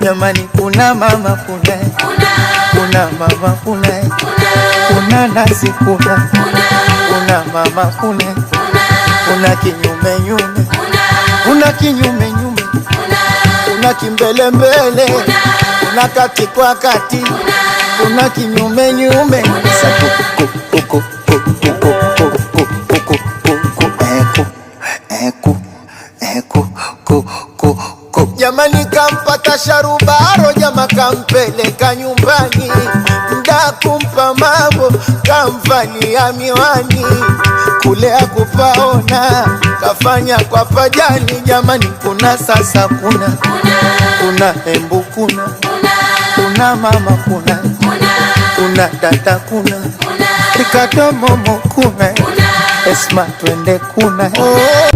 Jamani, kuna mama kuna, kuna mama kuna, kuna nasi kuna, kuna mama kuna, kuna kinyume nyume, kuna kinyume nyume, kuna kimbelembele, kuna kati kwa kati, kuna kinyume nyume. Sa ku ku ku ku ku ku ku ku ku ku ku eku eku eku ku ku ku. Jamani, kampata sharubaro, jama kampeleka nyumbani, mda kumpa mambo, kamvalia miwani, kule akupaona, kafanya kwa pajani. Jamani, kuna sasa, kuna kuna hembu, kuna kuna mama, kuna kuna dada, kuna Ricardo Momo, kuna Esma, twende kuna oh,